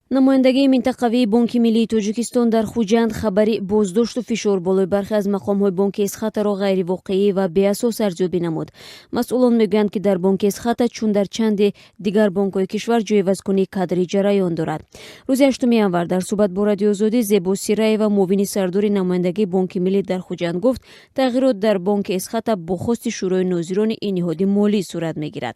Намояндагии минтақавии Бонки миллии Тоҷикистон дар Хуҷанд хабари боздошту фишор болои бархе аз мақомҳои бонки Эсхатаро ғайривоқеӣ ва беасос арзёбӣ намуд. Масъулон мегӯянд, ки дар бонки Эсхата, чун дар чанде дигар бонкҳои кишвар, ҷойивазкунии кадрӣ ҷараён дорад. Рӯзи 8 январ дар суҳбат бо Радиоозодӣ Зебо Сираева, муовини сардори намояндагии Бонки миллӣ дар Хуҷанд, гуфт, тағйирот дар бонки Эсхата бо хости шӯрои нозирони ин ниҳоди молӣ сурат мегирад.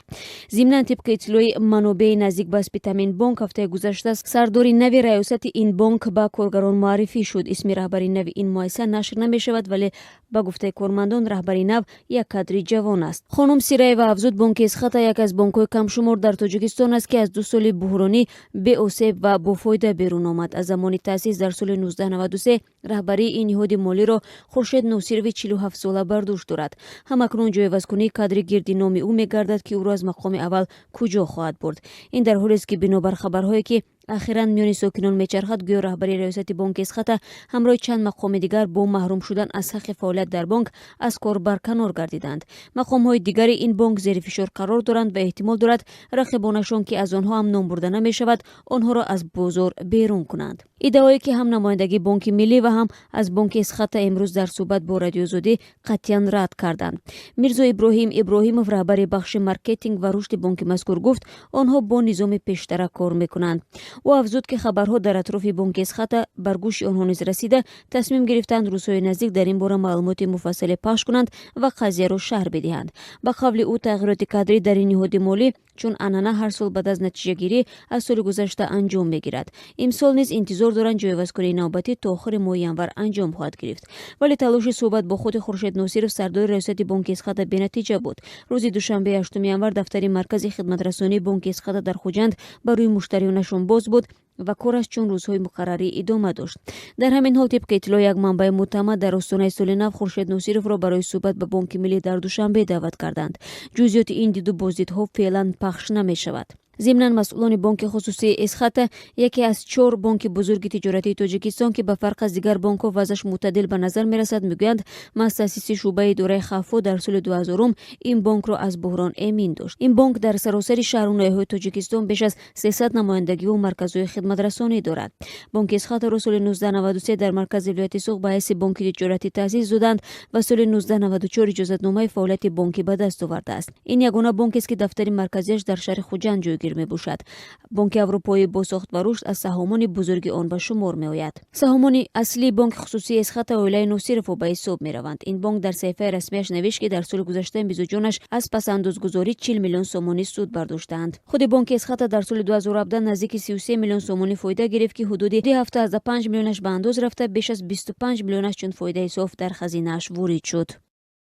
Зимнан, тибқи иттилои манобеи наздик ба Спитамен бонк, ҳафтаи гузашта сардори нави раёсати ин бонк ба коргарон муаррифӣ шуд. Исми раҳбари нави ин муассиса нашр намешавад, вале ба гуфтаи кормандон, раҳбари нав як кадри ҷавон аст. Хонум Сираева афзуд, бонки Эсхата як аз бонкҳои камшумор дар Тоҷикистон аст, ки аз 2 соли буҳронӣ беосеб ва бофоида берун омад. Аз замони таъсис дар соли 1993 раҳбарии ин ниҳоди молиро Хуршед Носирови 47-сола бар дӯш дорад. Ҳамакнун ҷойивазкунии кадри гирди номи ӯ мегардад, ки ӯро аз мақоми аввал куҷо хоҳад бурд. Ин дар ҳолест, ки бинобар хабарҳое, ки ахиран миёни сокинон мечархад, гӯё раҳбари раёсати бонки Эсхата ҳамроҳи чанд мақоми дигар бо маҳрум шудан аз ҳаққи фаъолият дар бонк аз кор барканор гардиданд. Мақомҳои дигари ин бонк зери фишор қарор доранд ва эҳтимол дорад, рақибонашон, ки аз онҳо ҳам ном бурда намешавад, онҳоро аз бозор берун кунанд. Иддаое, ки ҳам намояндагии Бонки миллӣ ва ҳам аз бонки Эсхата имрӯз дар суҳбат бо Радиозодӣ қатъиян рад карданд. Мирзо Иброҳим Иброҳимов, раҳбари бахши маркетинг ва рушди бонки мазкур, гуфт, онҳо бо низоми пештара кор мекунанд. Ӯ афзуд, ки хабарҳо дар атрофи бонки Эсхата бар гӯши онҳо низ расида, тасмим гирифтанд рӯзҳои наздик дар ин бора маълумоти муфассале пахш кунанд ва қазияро шарҳ бидиҳанд. Ба қавли ӯ, тағйироти кадрӣ дар ин ниҳоди молӣ чун анъана ҳар сол баъд аз натиҷагирӣ аз соли гузашта анҷом мегирад. Имсол низ интизор доранд, ҷойивазкунии навбатӣ то охири моҳи январ анҷом хоҳад гирифт. Вале талоши суҳбат бо худи Хуршед Носиров, сардори раёсати бонки Эсхата, бенатиҷа буд. Рӯзи душанбе, 8 январ, дафтари маркази хидматрасонии бонки Эсхата дар Хуҷанд барои муштариёнашон боз буд ва кораш чун рӯзҳои муқаррарӣ идома дошт. Дар ҳамин ҳол, тибқи иттилои як манбаи мӯътамад, дар остонаи соли нав Хуршед Носировро барои суҳбат ба Бонки миллӣ дар Душанбе даъват карданд. Ҷузъиёти ин диду боздидҳо феълан пахш намешавад. Зимнан, масъулони бонки хусусии Эсхата, яке аз чор бонки бузурги тиҷоратии Тоҷикистон, ки ба фарқ аз дигар бонкҳо вазъаш мӯътадил ба назар мерасад, мегӯянд, маҳз таъсиси шӯъбаи идораи хавфҳо дар соли 2000-ум ин бонкро аз буҳрон эмин дошт. Ин бонк дар саросари шаҳру ноҳияҳои Тоҷикистон беш аз 300 намояндагиву марказҳои хидматрасонӣ дорад. Бонки Эсхатаро соли 1993 дар маркази вилояти Суғд ба ҳайси бонки тиҷоратӣ таъсис доданд ва соли 1994 иҷозатномаи фаъолияти бонкӣ ба даст овардааст. Ин ягона бонкест, ки дафтари марказиаш дар шаҳри Хуҷанд ҷойгир мебошад. Бонки Аврупоӣ бо сохт ва рушд аз саҳомони бузурги он ба шумор меояд. Саҳомони аслии бонки хусусии Эсхата оилаи Носировҳо ба ҳисоб мераванд. Ин бонк дар саҳифаи расмияш навишт, ки дар соли гузашта мизоҷонаш аз пасандозгузорӣ 40 миллион сомонӣ суд бардоштаанд. Худи бонки Эсхата дар соли 2017 наздики 33 миллион сомонӣ фоида гирифт, ки ҳудуди 75 миллионаш ба андоз рафта, беш аз 25 миллионаш чун фоидаи соф дар хазинааш ворид шуд.